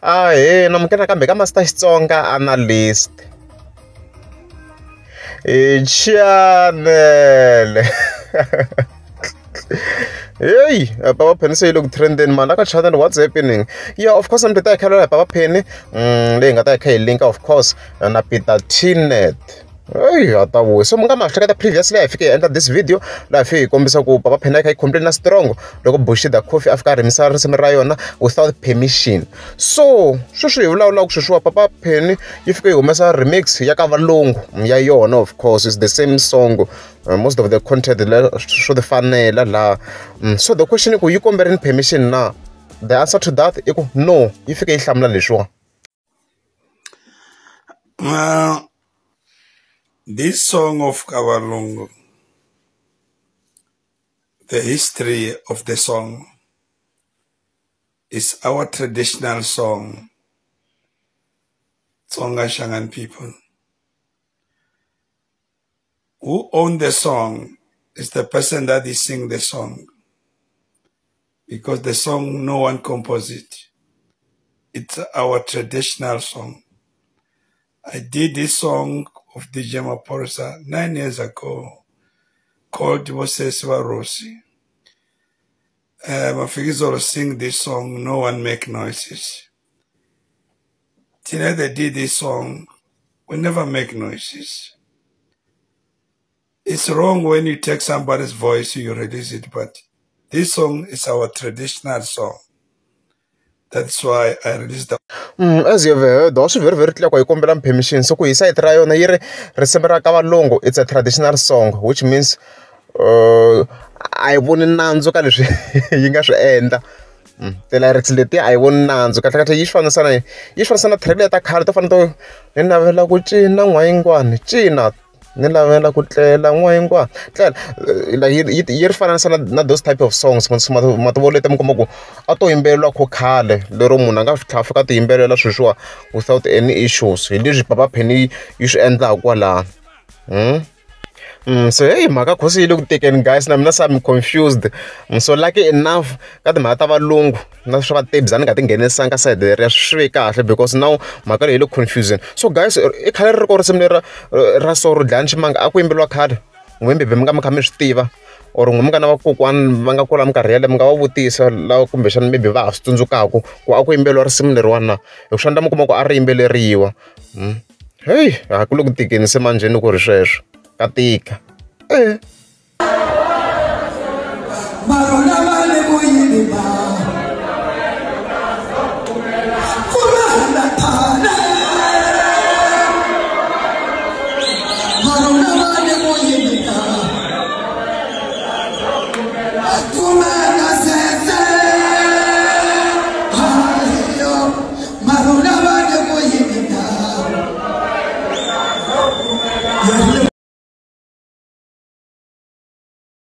Ahee, namukela nakambe ka Master Xitsonga Analyst channel. Hey, Papa Penny se yi le ku trendeni mani aka channel, what's happening? Yeah, of course, mi ta hi khalela hi Papa Penny leyi nga ta hi kha hi linka of course na Peter Tnet. Hey, a ta vuya. So mi nga ma hleketa previously hi fike hi endla this video laha hi fike hi kombisa ku Papa Penny a kha yi complain na strong loko Bushi the Coffee a fika a rhimisa risimu ra yona without permission. So sweswi hi vulavulaka sweswiwa Papa Penny yi fike yi humesa remix ya ka valungu ya yona, of course it's the same song, most of the content swo ti fanela laha. So the question i ku yi komberini permission na? The answer to that i ku no, yi fike yi hlamula leswiwa. This song of Kavalungu, the history of the song is our traditional song, Tsonga Shangaan people. Who owned the song is the person that is sing the song, because the song, no one composed it. It's our traditional song. I did this song of DJ Maphorisa 9 years ago called Vosesi Rosi. Mafikizolo sing this song, no one make noises. Till they did this song, we never make noises. It's wrong when you take somebody's voice, you release it, but this song is our traditional song. That's why I released the As you've heard, also very very clear ku yi kombela permission. So ku hi site ra yona yi ri risimu ra ka valungu, it's a traditional song, which means a yi voni nandzu ka leswi yi nga swi endla. Ti-lyrics letiya a yi voni nandzu kahle kahle, yi swi fanisa na yi swi fanisa na track letiya ta khale to fana to ni navela ku cina n'wayingwani cina, ni navela ku tlela n'wayingwani tlela, like yi ri fananisa na those type of songs. Mativolo leti mi kuma ku a to yimbeleriwa kho khale lero munhu a nga tlhela fika ti yimbelela sweswiwa without any issues, hi leswi Papa Penny yi swi endlaka kwalano. So hey, mhaka khosi yi le ku tekeni guys, na mina se I'm confused. So lucky enough ka timhaka ta valungu na swa vatebza ni nga ti nghenisanga ka side leriya, swi ve kahle because now mhaka leyi yi le confusing. So guys, i khale ri ri ko risimu leri ra so ro dlaya ximanga a ku yimbeleriwa khale, n'we maybe mi nga mi kha mi swi tiva or n'we mi nga na vakokwani va nga kula minkarhi yaleyo, mi nga va vutisa lava kumbexana maybe va ha swi tsundzukaku ku a ku yimbeleriwa risimu leriwani na, hi ku swi endla mi kuma ku a ri yimbeleriwa. Hey, a ku le ku tikeni se manjheni ku ri sweswo ka tika.